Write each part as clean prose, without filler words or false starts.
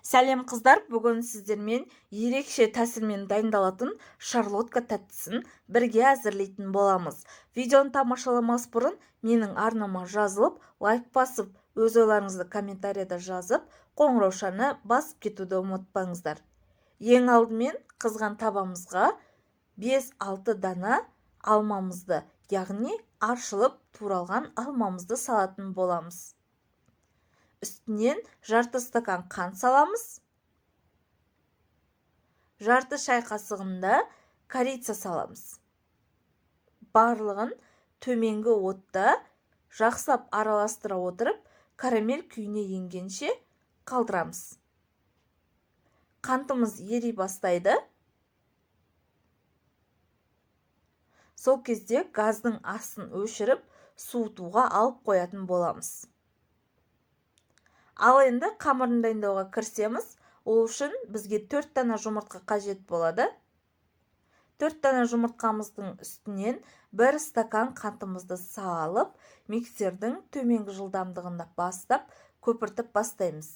Сәлем қыздар, бүгін сіздермен ерекше тәсілмен дайындалатын шарлотка тәттісін бірге әзірлейтін боламыз. Видеоны тамашаламас бұрын менің арнама жазылып, лайк басып, өз ойларыңызды комментарияда жазып, қоңыраушаны басып кетуді ұмытпаңыздар. Ең алдымен қызған табамызға 5-6 дана алмамызды, яғни аршылып туралған алмамызды салатын боламыз. Үстінен жарты стакан қант саламыз. Жарты шай қасығында корица саламыз. Барлығын төменгі отта жақсылап араластыра отырып, карамель күйіне енгенше қалдырамыз. Қантымыз ери бастайды. Сол кезде газдың астын өшіріп, суытуға алып қоятын боламыз. Ал енді қамырын дайындауға кірісеміз. Ол үшін бізге 4 дана жұмыртқа қажет болады. 4 дана жұмыртқамыздың үстінен 1 стакан қантымызды салып, миксердің төменгі жылдамдығында бастап, көпіртіп бастаймыз.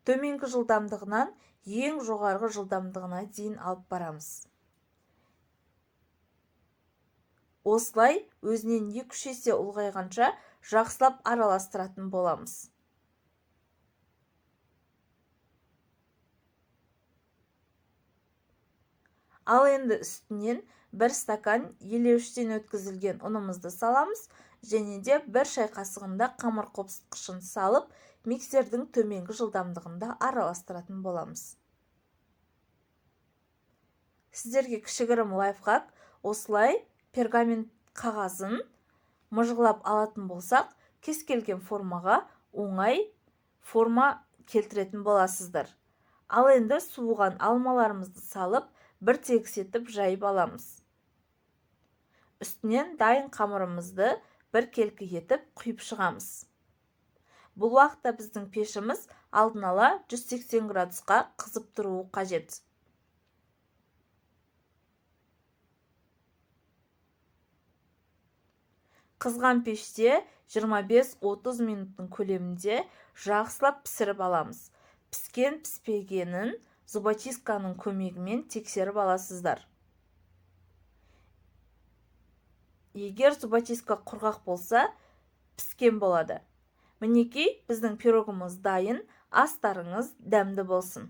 Төменгі жылдамдығынан ең жоғарғы жылдамдығына дейін алып барамыз. Осылай өзінен 2-3 есе ұлғайғанша жақсылап араластыратын боламыз. Ал енді үстінен 1 стакан елеуіштен өткізілген ұнымызды саламыз және де 1 шай қасығында қамыр қопсытқышын салып, миксердің төменгі жылдамдығында араластыратын боламыз. Сіздерге кішігірім лайфхак, осылай пергамент қағазын мыжғылап алатын болсақ, кез келген формаға оңай форма келтіретін боласыздар. Ал енді суыған алмаларымызды салып, бір тегіс етіп жайып аламыз. Үстінен дайын қамырымызды бір келкі етіп құйып шығамыз. Бұл уақытта біздің пешіміз алдын ала 180 градусқа қызып тұруы қажет. Қызған пеште 25-30 минуттың көлемінде жақсылап пісіріп аламыз. Піскен піспегенін зубочистканың көмегімен тексеріп аласыздар. Егер зубочистка құрғақ болса, піскен болады. Мінекей, біздің пирогымыз дайын, астарыңыз дәмді болсын.